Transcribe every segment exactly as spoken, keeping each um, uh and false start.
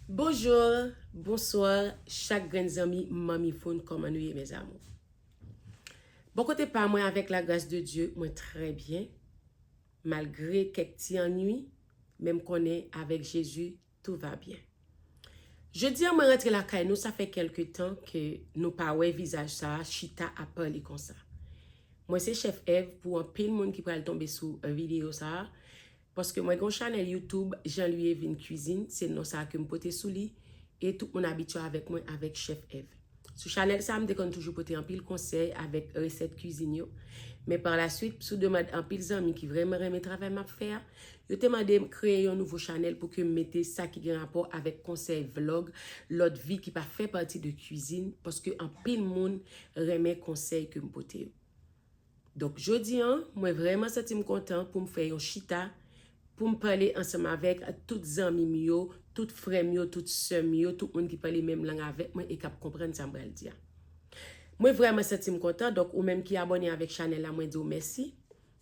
Bonjou, bonswa, chak grenn zanmi Manmi Voun, kòman nou ye, mes amours? Bò kote pa mwen, avèk la gras de Dye, mwen trè byen. Malgre kèk ti annwi, men m konnen avèk Jezi, tout va byen. Jodi a, mwen rantre lakay nou, sa fè kèlke tan ke nou pa wè vizaj sa a chita ap pale konsa. Mwen se Chèf Èv, pou anpil moun ki pral tonbe sou videyo sa a, paske mwen gen yon chanèl YouTube, Jean Louis Evin Cuisine, se non sa a ke m pote sou li, e tout moun abitye avèk mwen avèk Chèf Èv. Sou chanèl sa a, m te konn toujou pote anpil konsèy avèk resèt kwizin yo. Men pa la swit, sou demann anpil zanmi ki vrèman renmen travay m ap fè a, yo te mande m kreye yon nouvo chanèl pou ke m mete sa ki gen rapò avèk konsèy vlòg, lòt vi ki pa fè pati de kwizin, paske anpil moun renmen konsèy ke m pote yo. Donk, jodi a, mwen vrèman santi m kontan pou m fè yon chita, pou m pale ansanm avèk tout zanmi m yo, tout frè m yo, tout sè m yo, tout moun ki pale menm lang avèk mwen e k ap konprann sa m pral di a. Mwen vrèman santi m kontan, donk ou menm ki abòne avèk chanèl la, mwen di w mèsi.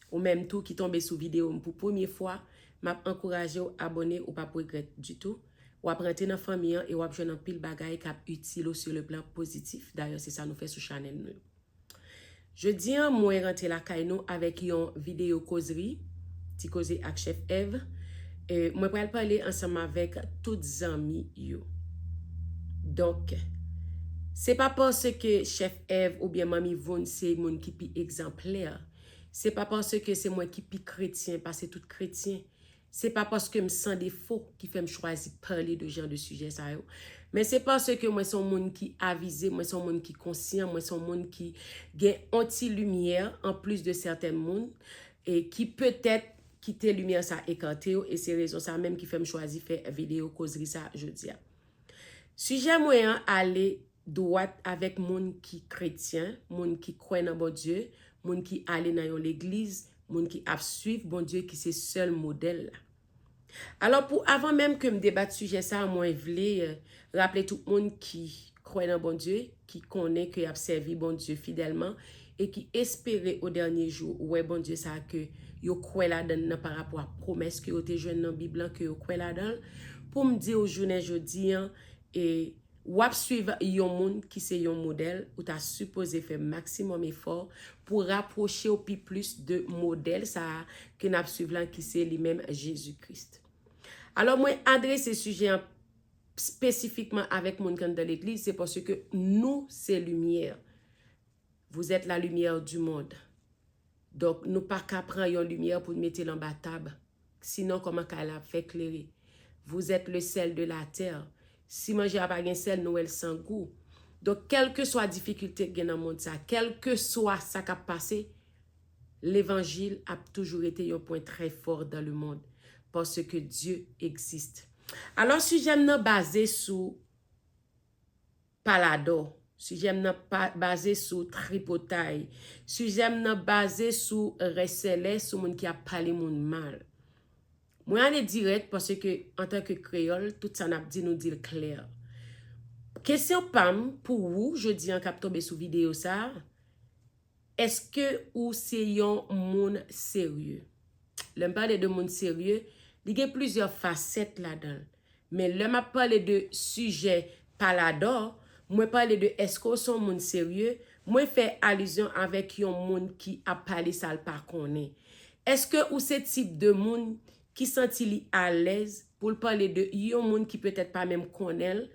Ou menm tou ki tonbe sou videyo m pou premye fwa, m ap ankouraje w abòne, ou p ap regrèt ditou. W ap rantre nan fanmi an e w ap jwenn anpil bagay k ap itil ou sur le plan positif. Dayè, se sa nou fè sou chanèl nou yo. Jodi a, mwen rantre lakay nou avèk yon videyo kozri, ti koze ak Chèf Èv. E, mwen pral pale ansanm avèk tout zanmi yo. Donk, se pa paske Chèf Èv oubyen Manmi Voun se moun ki pi egzanplè. Se pa paske se mwen ki pi kretyen pase tout kretyen. Se pa paske m san defo ki fè m chwazi pale de jan de sijè sa yo. Men se paske mwen se yon moun ki avize, mwen se yon moun ki konsyan, mwen se yon moun ki gen yon ti limyè anplis de sèten moun, e ki petèt kite limyè sa ekate yo, e se rezon sa menm ki fè m chwazi fè videyo kozri sa jodi a. Sijè mwen an ale dwat avèk moun ki kretyen, moun ki kwè nan Bondye, moun ki ale nan yon legliz, moun ki ap swiv Bondye ki se sèl modèl la. Alò, pou avan menm ke m debat sijè sa a, mwen vle, euh, raple tout moun ki kwè nan Bondye, ki konnen ke y ap sèvi Bondye fidèlman e ki espere o dènye jou wè Bondye sa a ke yo kwè ladan l nan pa rapò a pwomès ke yo te jwenn nan Bib lan, ke yo kwè ladan l, pou m di w jounen jodi a, e w ap swiv yon moun ki se yon modèl, ou ta sipoze fè maksimòm efò pou rapwoche w pi plis de modèl sa a ke n ap swiv lan, ki se li menm Jezi Kris. Alò, mwen adrese sijè an espesifikman avèk moun k anndan legliz, se paske nou se limyè. Vous êtes la lumière du monde. Donk, nou pa ka pran yon limyè pou n mete l anba tab. Sinon, kòman kay la ap fè klere? Vous êtes le sel de la terre. Si manje a pa gen sèl, nou wè l san gou. Donk, kèlkeswa difikilte k gen nan mond sa, kèlkeswa sa k ap pase, levanjil ap toujou rete yon pwen trè fò dans le monde, paske Dye egziste. Alò, sijè m nan baze sou paladò. Sijè m nan pa, baze sou tripotay. Sijè m nan baze sou rèsèlè, sou moun ki ap pale moun mal. Mwen ale dirèk paske, antanke kreyòl, tout sa n ap di, nou di l klè. Kesyon pa m pou ou, jodi an, k ap tonbe sou videyo sa a, èske ou se yon moun serye? Lè m pale de moun serye, li gen plizyè fasèt ladan l. Men lè m ap pale de sijè paladò, mwen pale de èske w se yon moun serye, mwen fè alizyon avèk yon moun ki ap pale sa l pa konnen. Èske ou se tip de moun ki santi li alèz pou l pale de yon moun ki petèt pa menm konnen l,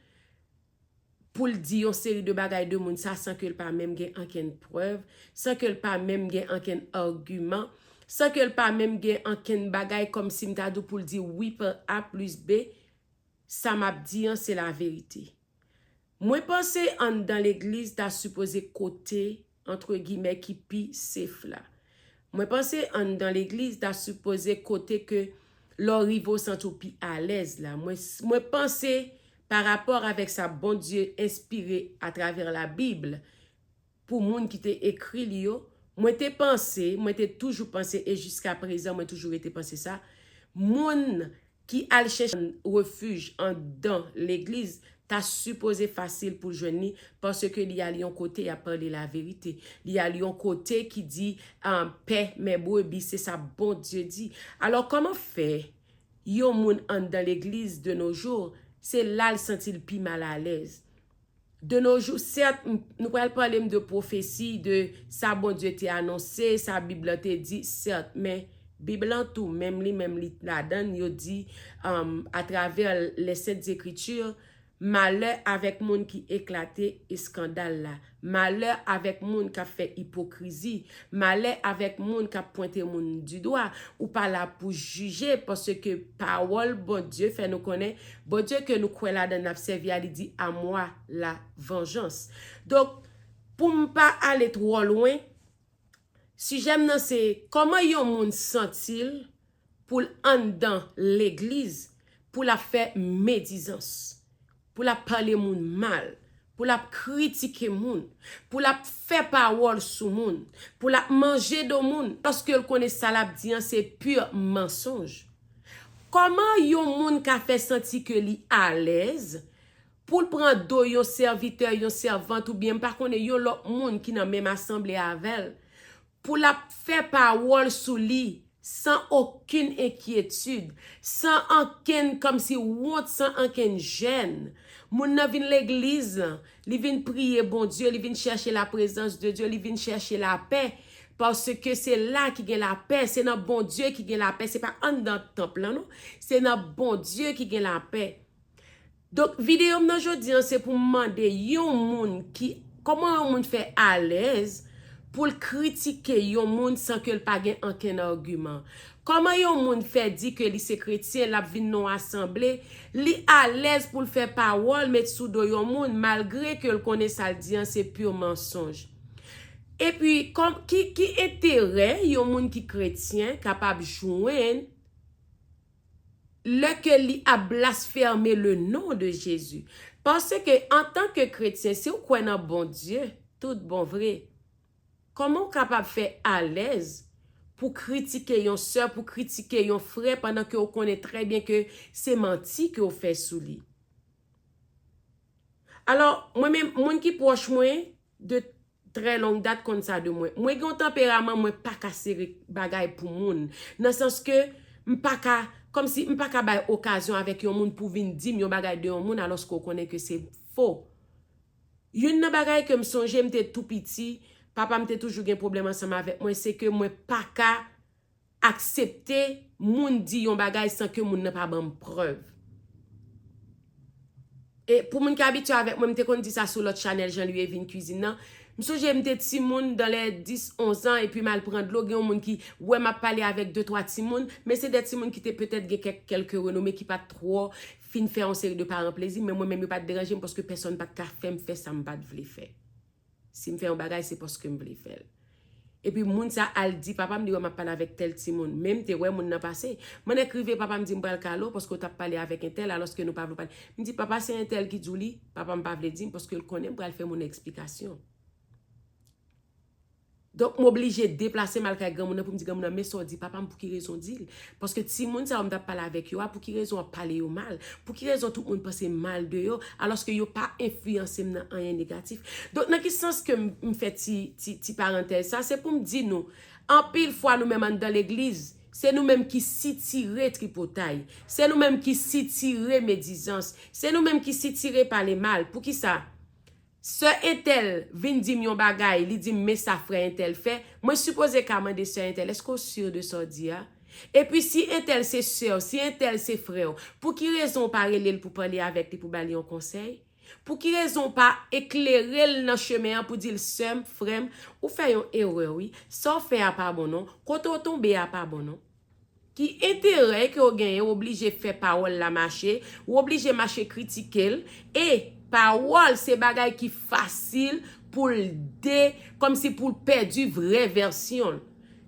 pou l di yon seri de bagay de moun sa san ke l pa menm gen ankenn prèv, san ke l pa menm gen ankenn agiman, san ke l pa menm gen ankenn bagay kòmsi m ta di w pou l di wi pa A plis B, sa m ap di an se laverite. Mwen panse anndan legliz ta sipoze kote, antre gimè, ki pi safe la. Mwen panse anndan legliz ta sipoze kote ke lè w rive w santi w pi alèz la. Mwen, mwen panse pa rapò avèk sa Bondye enspire atravè Labib pou moun ki te ekri li yo, mwen te panse, mwen te toujou panse e jiska prezan mwen toujou rete panse sa, moun ki al chèche refij anndan legliz ta sipoze fasil pou l jwenn li, paske li al yon kote y ap pale laverite, li al yon kote ki di, ah, paix mes brebis, se sa Bondye di. Alò, kòman fè yon moun anndan legliz de nos jours se la l santi l pi malalèz. De nos jours, sèt, m- nou pral pale m de pwofesi, de sa Bondye te anonse, sa Bib la te di, sèt, men Bib lan tou, menm li menm li ladan l, yo di, um, atravè les Saintes Écritures, malè avèk moun ki eklate eskandal la, malè avèk moun k ap fè ipokrizi, malè avèk moun k ap pwente moun di dwa. Ou pa la pou jije, paske pawòl Bondye fè nou konnen, Bondye ke nou kwè ladan n ap sèvi a, li di, à moi la vengeance. Donk, pou m pa ale twò lwen, sijè m nan se kòman yon moun santi l pou l anndan legliz, pou l ap fè medizans, pou l ap pale moun mal, pou l ap kritike moun, pou l ap fè pawòl sou moun, pou l ap manje do moun, paske l konnen sa l ap di an se pur mansonj. Kòman yon moun ka fè santi ke li alèz pou l pran do yon sèvitè, yon sèvant, oubyen m pa konnen yon lòt moun ki nan menm asanble avè l, pou l ap fè pawòl sou li san okenn enkyetid, san ankenn kòmsi wont, san ankenn jèn? Moun nan vin legliz lan, li vin priye Bondye, li vin chèche la prezans de Dye, li vin chèche lapè. Paske se la ki gen lapè, se nan Bondye ki gen lapè, se pa anndan tanp lan non, se nan Bondye ki gen lapè. Donk, videyo m nan jodi an, se pou m mande yon moun ki, kòman yon moun fè alèz pou l kritike yon moun san ke l pa gen ankenn agiman? Kòman yon moun fè di ke li se kretyen, l ap vin nan yon asanble, li alèz pou l fè pawòl met sou do yon moun, malgre ke l konnen sa l di an se pur mansonj? Epi, kòm, ki, ki enterè yon moun ki kretyen kapab jwenn lè ke li ap blasfème le nom de Jésus? Paske, antanke kretyen, si w kwè nan Bondye, tout bon vre, kòman w kapab fè alèz pou kritike yon sè, pou kritike yon frè, pandan ke w konnen trè byen ke se manti ke w fè sou li? Alò, mwen menm, moun ki pwòch mwen, de trè long dat konn sa de mwen. Mwen gen yon tanperaman, mwen pa ka sere bagay pou moun. Nan sans ke m pa ka, kòmsi m pa ka bay okazyon avèk yon moun pou vin di m yon bagay de yon moun alòske w konnen ke se fo. Youn nan bagay ke m sonje, m te tou piti, papa m te toujou gen pwoblèm ansanm avèk mwen, se ke mwen pa ka aksepte moun di yon bagay san ke moun nan pa ban m prèv. E pou moun ki abitye avèk mwen, m te konn di sa sou lòt chanèl Jean Louis Evin Cuisine nan. M sonje m te timoun dan lè dis, onz an, epi m al pran dlo, gen yon moun ki wè m ap pale avèk de twa timoun, men se de timoun ki te petèt gen kèk, kèlke renome, ki pa t twò fin fè yon seri de paran plezi, men mwen menm yo pa t deranje m paske pèsonn pa t ka fè m fè sa m pa t vle fè. Si m fè yon bagay, se paske m vle fè l. Epi moun sa al di papa m, li wè m ap pale avèk tèl timoun. Men m te wè moun nan pase. M annik rive, papa m di m pral kale w paske w t ap pale avèk entèl alòske nou pa vle pale. M di, papa, se entèl ki di w li. Papa m pa vle di m paske l konnen m pral fè moun nan eksplikasyon. Donk, m oblije deplase m al kay granmoun nan pou m di granmoun nan, men sa w di papa m, pou ki rezon w di l? Paske timoun sa yo m t ap pale avèk yo a, pou ki rezon w ap pale yo mal? Pou ki rezon tout moun panse mal de yo, alòske yo pa enfliyanse m nan anyen negatif? Donk, nan ki sans ke m, m fè ti, ti, ti parantèz sa, se pou m di nou, anpil fwa nou menm anndan legliz, se nou menm ki sitire tripotay, se nou menm ki sitire medizans, se nou menm ki sitire pale mal. Poukisa? Sè entèl vin di m yon bagay, li di m, men sa frè entèl fè, mwen sipoze ka mande sè entèl, èske w si de sa w di a? Epi si entèl se sè w, si entèl se frè w, pou ki rezon w pa rele l pou pale avèk li, pou ba li yon konsèy? Pou ki rezon w pa eklere l nan chemen an pou di l, sè m, frè m, ou fè yon erè wi, sa w fè a pa bon non, kote w tonbe a pa bon non? Ki enterè ke w genyen, w oblije fè pawòl la mache, w oblije mache kritike l, e pawòl se bagay ki fasil pou l de, kòmsi pou l pèdi vrè vèsyon l.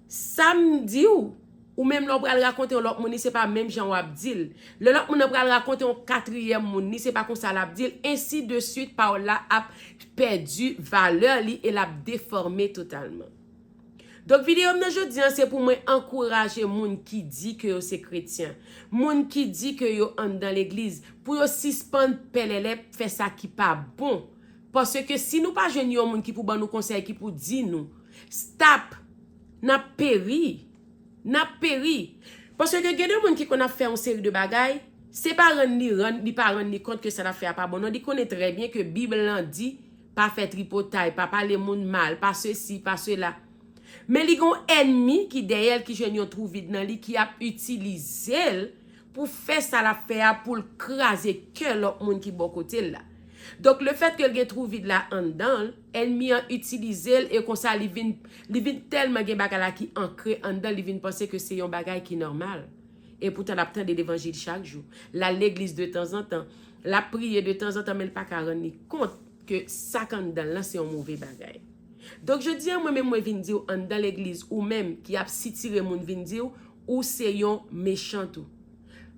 Sa m di w, ou menm lè w pral rakonte yon lòt moun li, se pa menm jan w ap di l. Lè lòt moun nan pral rakonte yon katriyèm moun li, se pa konsa l ap di l, ensi de swit, pawòl la ap pèdi valè li e l ap defòme totalman. Donk, videyo m nan jodi an, se pou mwen ankouraje moun ki di ke yo se kretyen, moun ki di ke yo anndan legliz, pou yo sispann pèlèlè fè sa ki pa bon. Paske si nou pa jwenn yon moun ki pou ban nou konsèy, ki pou di nou, stop, n ap peri. N ap peri. Paske gen de moun ki konn ap fè yon seri de bagay, Se pa rann li rann, li pa rann li kont ke sa l ap fè a pa bon. Non, li konnen trè byen ke Bib lan di, pa fè tripotay, pa pale moun mal, pa sesi, pa sela. Men li gon ènmi ki dèyè l, ki jwenn yon twou vid nan li, ki ap itilize l pou fè sa l ap fè a, pou l kraze kè lòt moun ki bò kote l la. Donk, lefèt ke l gen twou vid la anndan l, ènmi an itilize l, e konsa li vin, li vin tèlman gen bagay la ki ankre anndan l, li vin panse ke se yon bagay ki nòmal. E poutan, l ap tande levanjil chak jou. L al legliz de tanzantan. L ap priye de tanzantan, men l pa ka rann li kont ke sa k anndan l lan se yon move bagay. Donk, jodi a, mwen menm, mwen vin di w, anndan legliz, ou menm ki ap sitire moun vin di w, ou se yon mechan tou.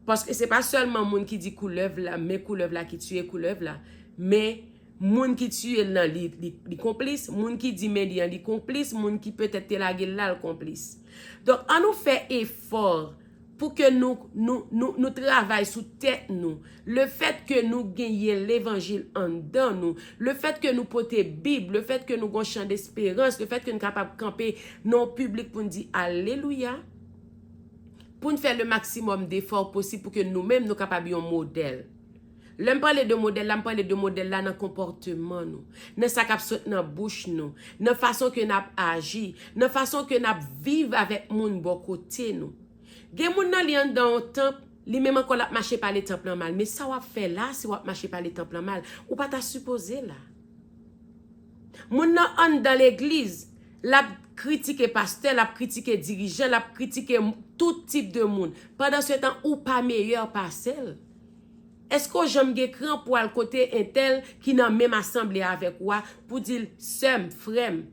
Paske se pa sèlman moun ki di koulèv la, men koulèv la ki tiye koulèv la, men moun ki tiye l nan li, li, li konplis, moun ki di men li an li konplis, moun ki petèt te lage l la l konplis. Donk, ann nou fè efò pou ke nou, nou, nou, nou travay sou tèt nou. Lefèt ke nou genyen levanjil anndan nou, lefèt ke nou pote Bib, lefèt ke nou gon chan desperans, lefèt ke nou kapab kanpe nan yon piblik pou n di alelouya, pou n fè le maksimòm defò posib pou ke nou menm nou kapab yon modèl. Lè m pale de modèl la, m pale de modèl la nan konpòteman nou, nan sa k ap sot nan bouch nou, nan fason ke n ap aji, nan fason ke n ap viv avèk moun bò kote nou. Gen moun nan li anndan yon tanp, li menm ankò l ap mache pale tanp lan mal. Men sa w ap fè la, si w ap mache pale tanp lan mal, ou pa ta sipoze la. Moun nan anndan legliz, l ap kritike pastè, l ap kritike dirijan, l ap kritike m-, tout tip de moun. Pandansetan, ou pa meyè pase l. Èske w janm gen kran pou al kote entèl ki nan menm asanble avèk ou a pou di l, sè m, frè m,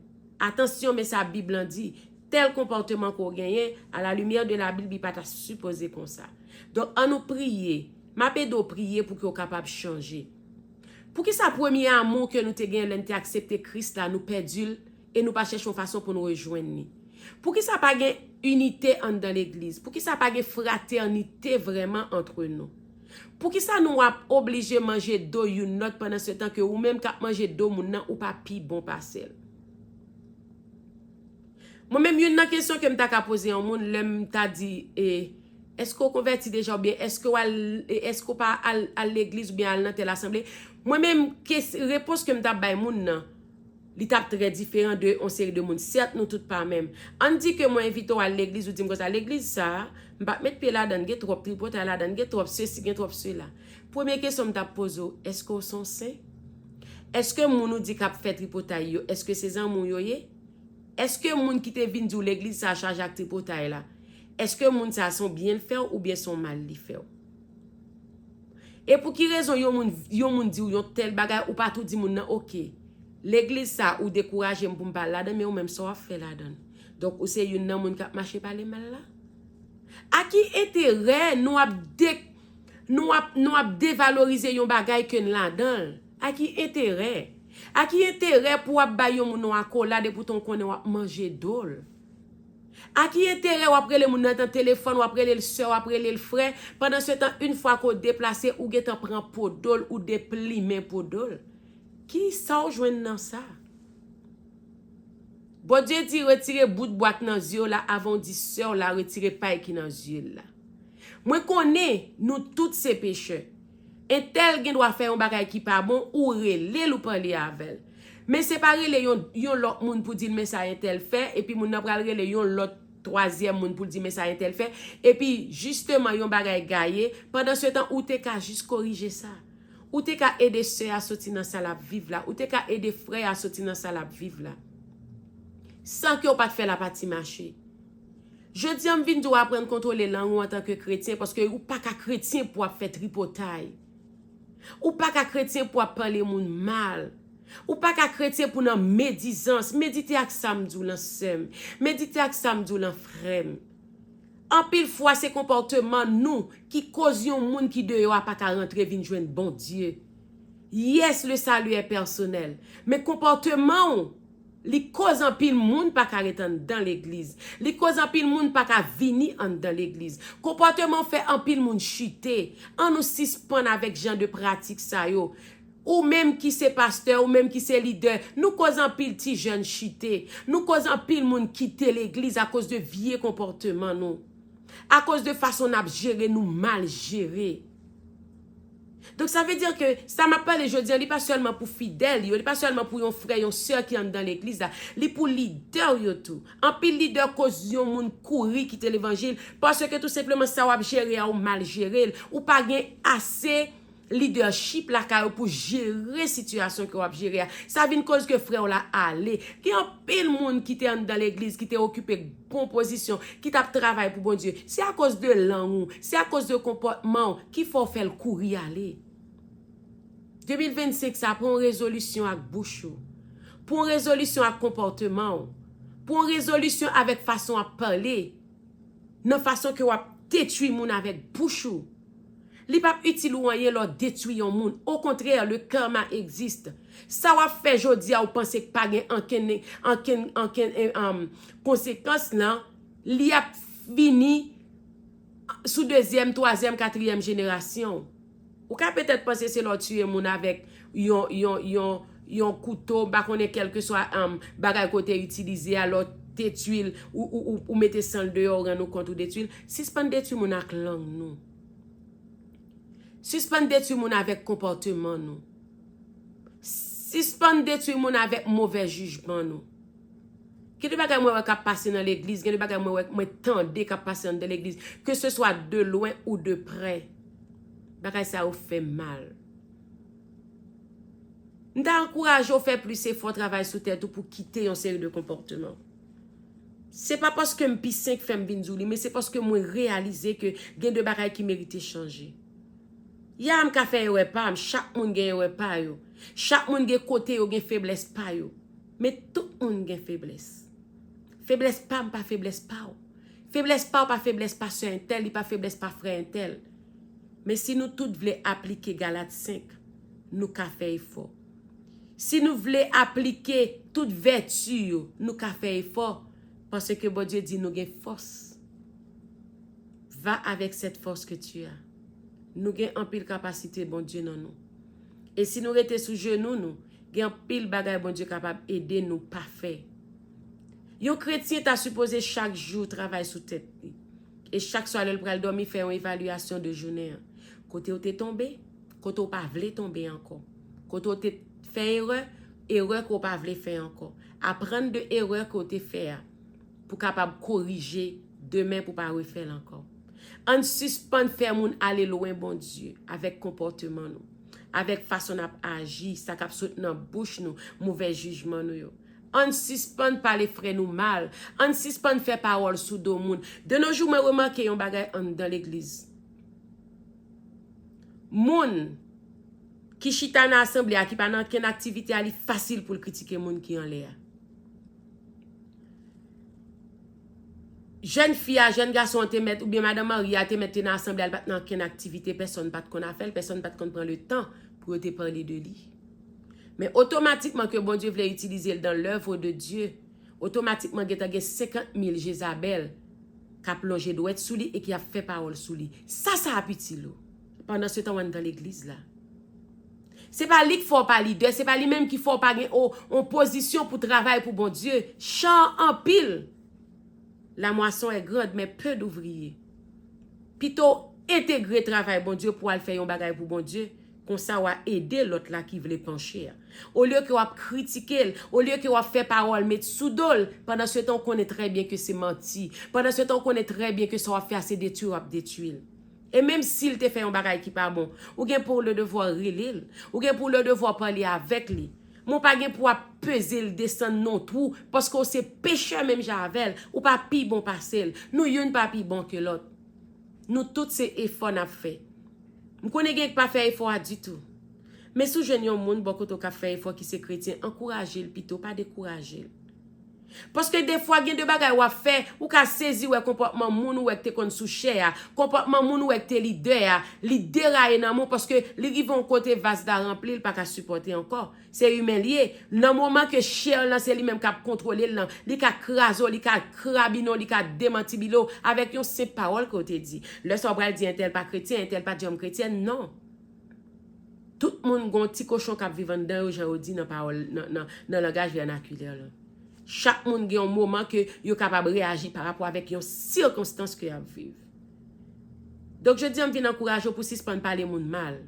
atansyon, men sa Bib lan di, tèl konpòteman ke w genyen, à la lumière de la Bible, li pa ta sipoze konsa. Donk, ann nou priye. M ap ede w priye pou ke w kapab chanje. Poukisa premye amou ke nou te genyen lè n te aksepte Kris la, nou pèdi l e nou pa chèche yon fason pou nou rejwenn li? Poukisa pa gen inite anndan legliz? Poukisa pa gen fratènite vrèman antre nou? Poukisa nou ap oblije manje do youn lòt pandansetan ke ou menm k ap manje do moun nan, ou pa pi bon pase l? Mwen menm, youn nan kesyon ke m ta ka poze yon moun lè m ta di, e, èske w konvèti deja oubyen èske w al, e, èske w pa al, al legliz oubyen al nan tèl asanble? Mwen menm, kes-, repons ke m t ap bay moun nan, li t ap trè diferan de yon seri de moun. Sèt, nou tout pa menm. Ann di ke mwen envite w al legliz, ou di m konsa, legliz sa a, m p ap met pye ladan l, gen twòp tripotay ladan l, gen twòp sesi, gen twòp sela. Premye kesyon m t ap poze w, èske w se yon sen? Èske moun ou di k ap fè tripotay yo, èske se zanmi w yo ye? Èske moun ki te vin di w legliz sa a chaje ak tripotay la, èske moun sa a se yon byen l fè w oubyen se yon mal li fè w? E pou ki rezon yon moun, yon moun di w yon tèl bagay, ou pa tou di moun nan, oke, legliz sa a, ou dekouraje m pou m pa al ladan, men ou menm, sa w ap fè ladan l? Donk, ou se youn nan moun k ap mache pale mal la? A ki enterè nou ap de-, nou ap, nou ap devalorize yon bagay ke n ladan l? A ki enterè? A ki enterè pou w ap bay yon moun yon akolad epi w konnen w ap manje do l? A ki enterè w ap rele moun nan nan telefòn, w ap rele l sè, w ap rele l frè, pandansetan, yon fwa ke w deplase, ou gentan pran po do l, ou deplimen po do l? Kisa w jwenn nan sa? Bondye di, retire bout bwa k nan zye w la avan w di sè w la retire pay ki nan zye l la. Mwen konnen nou tout se pechè. Entèl gen dwa fè yon bagay ki pa bon, ou rele l, ou pale avè l. Men se pa rele yon, yon lòt moun pou di l men sa entèl fè, epi moun nan pral rele yon lòt twazyèm moun pou l di men sa entèl fè, epi jisteman yon bagay gaye, pandansetan ou te ka jis korije sa. Ou te ka ede sè a soti nan sa l ap viv la, ou te ka ede frè a soti nan sa l ap viv la. San ke w pa t fè lapati mache. Jodi a, m vin di w aprann kontwole lang ou antanke kretyen, paske ou pa ka kretyen pou w ap fè tripotay. Ou pa ka kretyen pou w ap pale moun mal. Ou pa ka kretyen pou nan medizans. Medite ak sa m di w lan, sè m. Medite ak sa m di w lan, frè m. Anpil fwa, se konpòteman nou ki koz yon moun ki deyò a pa ka rantre vin jwenn Bondye. Yes, le salut est personnel. Men konpòteman w, li koz anpil moun pa ka ret anndan legliz. Li koz anpil moun pa ka vini anndan legliz. Konpòteman w fè anpil moun chite. Ann nou sispann avèk jan de pratik sa yo. Ou menm ki se pastè, ou menm ki se lidè, nou koz anpil ti jèn chite. Nou koz anpil moun kite legliz akoz de vye konpòteman nou. Akoz de fason n ap jere, nou mal jere. Donk, sa vle di ke sa m ap pale jodi a, li pa sèlman pou fidèl yo, li pa sèlman pou yon frè, yon sè ki anndan legliz la, li pou lidè yo tou. Anpil lidè koz yon moun kouri kite levanjil, paske tou senpleman sa w ap jere a, ou mal jere l, ou pa gen ase lidèchip lakay ou pou jere sitiyasyon ke w ap jere a. Sa vin koz ke frè w la ale. Gen anpil moun ki te anndan legliz, ki te okipe bon pozisyon, ki t ap travay pou Bondye. Se akoz de lang ou, se akoz de konpòtman w ki fè w fè l kouri ale. De mil vennsenk sa, pran yon rezolisyon ak bouch ou. Pran yon rezolisyon ak konpòtman w. Pran yon rezolisyon avèk fason w ap pale. Nan fason ke w ap detwi moun avèk bouch ou. Li p ap itil ou anyen lè w detwi yon moun. Okontrè, le karma existe. Sa w ap fè jodi a, ou panse k pa gen ankenn, ankenn, ankenn, eh, um, konsekans lan, li ap vini sou dezyèm, twazyèm, katriyèm jenerasyon. Ou ka petèt panse se lè w tiye moun avèk yon, yon, yon, yon kouto, m pa konnen kèlkeswa, um, bagay ke w te itilize a, lè w detwi l, ou, ou, ou, ou mete san l deyò, ou rann ou kont ou detwi l. Sispann detwi moun ak lang nou. Sispann detwi moun avèk konpòteman nou. Sispann detwi moun avèk movè jijman nou. Gen de bagay mwen wè k ap pase nan legliz, gen de bagay mwen wè, mwen tande k ap pase anndan legliz, ke se swa de lwen ou de prè. Bagay sa yo fè m mal. M ta ankouraje w fè plis efò, travay sou tèt ou pou kite yon seri de konpòteman. Se pa paske m pi sen k fè m vin di w li, men se paske mwen reyalize ke gen de bagay ki merite chanje. Ya, m ka fè erè pa m, chak moun gen erè pa yo. Chak moun gen kote yo gen feblès pa yo. Men tout moun gen feblès. Feblès pa m pa feblès pa w. Feblès pa w pa feblès pa sè entèl, li pa feblès pa frè entèl. Men si nou tout vle aplike Galat senk, nou ka fè efò. Si nou vle aplike tout vèti yo, nou ka fè efò, paske Bondye di nou gen fòs. Va avec cette force que tu as. Nou gen anpil kapasite Bondye nan nou. E si nou rete sou jenou nou, gen anpil bagay Bondye kapab ede nou pa fè. Yon kretyen ta sipoze chak jou travay sou tèt li. E chak swa lè l pral dòmi, fè yon evalyasyon de jounen an. Kote w te tonbe, kote w pa vle tonbe ankò. Kote w te fè erè, erè ke w pa vle fè ankò. Aprann de erè ke w te fè a pou kapab korije demen pou pa refè l ankò. Ann sispann fè moun ale lwen Bondye avèk konpòteman nou, avèk fason n ap aji, sa k ap sot nan bouch nou, movè jijman nou yo. Ann sispann pale frè nou mal. Ann sispann fè pawòl sou do moun. De nos jours, mwen remake yon bagay anndan legliz. Moun ki chita nan asanble a, ki pa nan okenn aktivite a, li fasil pou l kritike moun ki anlè a. Jèn fi a, jèn gason an te mèt, oubyen madan marye a te mèt te nan asanble a, li pa t nan okenn aktivite, pèsonn pa t konn afè l, pèsonn pa t konn pran le tan pou yo te pale de li. Men otomatikman ke Bondye vle itilize l dans l'œuvre de Dieu, otomatikman gentan gen senkant mil Jezabèl k ap lonje dwèt sou li e ki ap fè pawòl sou li. Sa, sa ap itil ou. Pandan se tan, w anndan legliz la. Se pa li k fè w pa lidè, se pa li menm ki fè w pa gen o-, on pozisyon pou travay pou Bondye. Chan anpil. La moisson est grande, mais peu d'ouvriers. Pito w entegre travay Bondye pou w al fè yon bagay pou Bondye, konsa w a ede lòt la ki vle panche a. Olye ke w ap kritike l, olye ke w ap fè pawòl met sou do l, pandan se tan w konnen trè byen ke se manti, pandan se tan w konnen trè byen ke sa w ap fè a se detwi w ap detwi l. E menm si l te fè yon bagay ki pa bon, ou gen pou w le devwa rele l, ou gen pou w le devwa pale avèk li. Men w pa gen pou w ap peze l desann nan twou, paske w se pechè menm jan avè l, ou pa pi bon pase l, nou youn pa pi bon ke lòt. Nou tout se efò n ap fè. M konnen gen k pa fè efò a ditou. Men si w jwenn yon moun bò kote w k ap fè efò ki se kretyen, ankouraje l pito, pa dekouraje l. Paske defwa gen de bagay w ap fè, ou ka sezi wè konpòtman moun ou wè k te konn sou chè a, konpòtman moun ou wè k te lidè a, li deraye nan men w paske li rive yon kote vas la ranpli, li pa ka sipòte ankò. Se imen l ye. Nan moman ke chè l lan se li menm k ap kontwole l lan, li ka kraze w, li ka krabinen w, li ka demantibile w avèk yon senp pawòl ke w te di. Lè sa w pral di entèl pa kretyen, entèl pa t janm kretyèn, non. Tout moun gon ti kochon k ap viv anndan yo, jan yo di nan pawòl, nan, nan, nan langaj vènakilè lan. Chak moun gen yon moman ke yo kapab reyaji pa rapò avèk yon sikonstans ke y ap viv. Donk, jodi a, m vin ankouraje w pou sispann pale moun mal.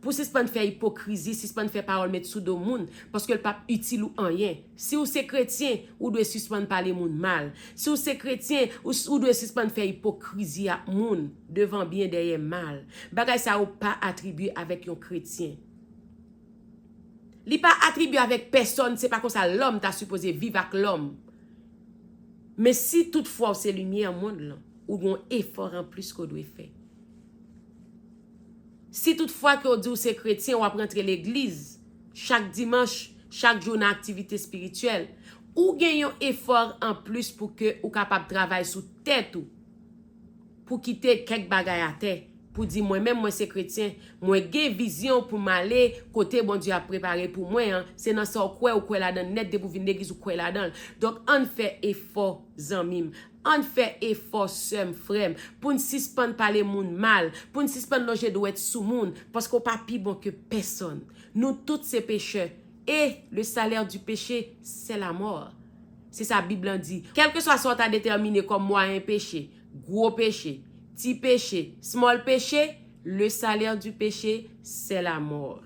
Pou sispann fè ipokrizi, sispann fè pawòl met sou do moun, paske l p ap itil ou anyen. Si w se kretyen, ou dwe sispann pale moun mal. Si w se kretyen, ou, ou dwe sispann fè ipokrizi ak moun, devan byen, dèyè mal. Bagay sa yo pa atribye avèk yon kretyen. Li pa atribye avèk pèsòn, se pa konsa lòm ta sipoze viv ak lòm. Men si toutfwa w se limyè mond lan, ou gen yon efò anplis ke w dwe fè. Si toutfwa ke w di w se kretyen, w ap rantre legliz chak dimanch, chak jou nan aktivite espirityèl, ou gen yon efò anplis pou ke ou kapab travay sou tèt ou, pou kite kèk bagay atè, pou di, mwen menm, mwen se kretyen, mwen gen vizyon pou m ale kote Bondye ap prepare pou mwen an. Se nan sa w kwè, ou kwè ladan l nèt, depi w vin legliz ou kwè ladan l. Donk ann fè efò, zanmi m. Ann fè efò, sè m, frè m, pou n sispann pale moun mal, pou n sispann lonje dwèt sou moun, paske w pa pi bon ke pèsòn. Nou tout se pechè. Et le salaire du péché, c'est la mort. Se sa Bib lan di. Kèlkeswa sa w ta detèmine kòm mwayen peche, gwo peche, ti peche, small peche, le salaire du péché, c'est la mort.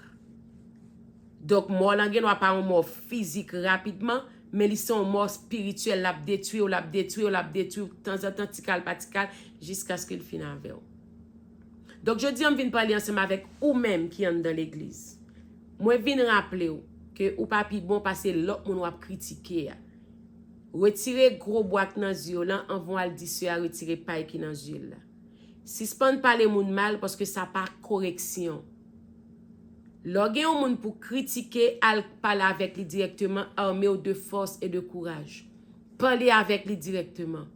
Donk, mò lan gen dwa pa yon mò fizik rapidman, men li se yon mò espirityèl, l ap detwi w, l ap detwi w, l ap detwi w, tanzantan, ti kal pa ti kal, jiskaske l fin avè w. Donk, jodi a, m vin pale ansanm avèk ou menm ki anndan legliz. Mwen vin raple w ke ou pa pi bon pase lòt moun w ap kritike a. Retire gwo bwa k nan zye w lan anvan w al di sè a retire pay ki nan zye l la. Sispann pale moun mal paske sa pa koreksyon. Lè w gen yon moun pou kritike, al pale avèk li dirèkteman, ame w de fòs e de kouraj. Pale avèk li dirèkteman.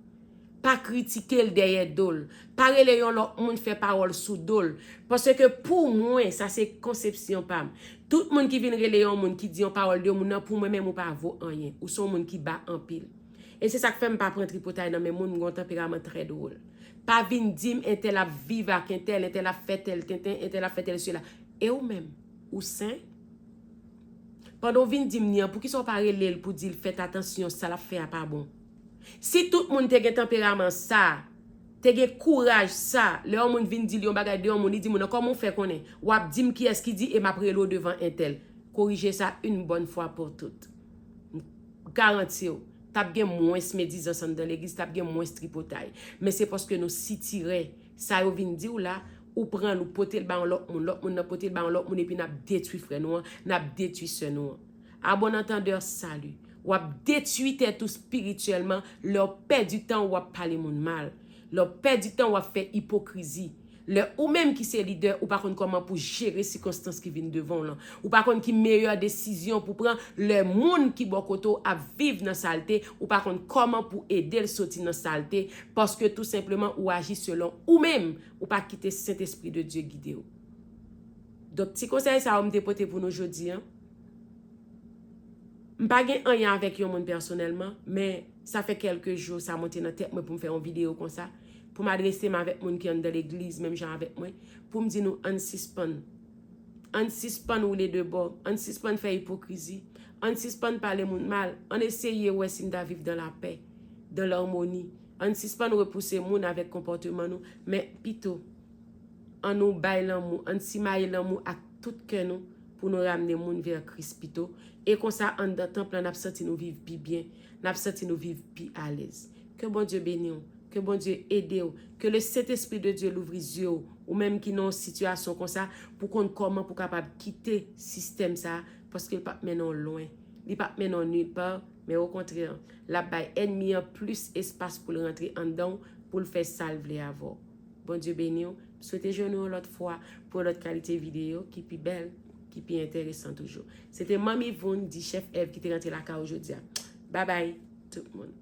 Pa kritike l dèyè do l. Pa rele yon lòt moun fè pawòl sou do l. Paske pou mwen, sa se konsepsyon pa m. Tout moun ki vin rele yon moun, ki di yon pawòl de moun nan, pou mwen menm ou pa vo anyen. Ou se yon moun ki ba anpil. E se sa k fè m pa pran tripotay nan men moun, m gen yon tanperaman trè dwòl. Pa vin di m entèl ap viv ak entèl, entèl ap fè tèl tenten, entèl ap fè tèl sela. E ou menm, ou sen? Pandan w vin di m ni an, poukisa w pa rele l pou di l fè atansyon, sa l ap fè a pa bon? Si tout moun te gen tanperaman sa, te gen kouraj sa, lè yon moun vin di l yon bagay de yon moun, li di moun nan, kòman w fè konnen? W ap di m kiyès ki di e m ap rele w devan entèl. Korije sa une bonne fois pour toutes. M garanti w, t ap gen mwens medizans anndan legliz, t ap gen mwens tripotay. Men se paske nou sitirè. Sa yo vin di w la, ou pran l, ou pote l ba yon lòt moun, lòt moun nan pote l ba yon lòt moun, epi n ap detwi frè nou an, n ap detwi sè nou an. À bon entendeur, salut. W ap detwi tèt ou espirityèlman lè w pèdi tan w ap pale moun mal. Lè w pèdi tan w ap fè ipokrizi. Lè ou menm ki se lidè, ou pa konn kòman pou jere sikonstans ki vin devan w lan. Ou pa konn ki meyè desizyon pou pran lè moun ki bò kote w ap viv nan salte, ou pa konn kòman pou ede l soti nan salte, paske tou senpleman ou aji selon ou menm, ou pa kite Sentespri de Dye gide w. Donk, ti konsèy sa yo m te pote pou nou jodi a. M pa gen anyen avèk yon moun pèsonèlman, men sa fè kèlke jou sa monte nan tèt mwen pou m fè yon videyo konsa, pou m adrese m avèk moun ki anndan legliz, menm jan avèk mwen, pou m di nou ann sispann. Ann sispann woule de bò, ann sispann fè ipokrizi, ann sispann pale moun mal, ann eseye wè si n ta viv dan lapè, dan larmoni. Ann sispann repouse moun avèk konpòteman nou, men pito, ann nou bay lanmou, ann simaye lanmou ak tout kè nou pou nou ramne moun vè Kris pito. E konsa, anndan tanp lan, n ap santi nou viv pi byen, n ap santi nou viv pi alèz. Ke Bondye beni w, ke Bondye ede w, ke le Saint-Esprit de Dieu louvri zye w, ou menm ki nan yon sitiyasyon konsa, pou konn kòman pou kapab kite sistèm sa, paske l p ap mennen w lwen, li p ap mennen w nilpa, men okontrè, l ap bay ènmi an plis espas pou l rantre anndan w, pou l fè sa l vle avè w. Bondye beni w. M swete jwenn ou yon lòt fwa pou yon lòt kalite videyo ki pi bèl, ki pi enteresan toujou. Se te Manmi Voun, di Chèf Èv ki te rantre lakay ou jodi a. Babay, tout moun.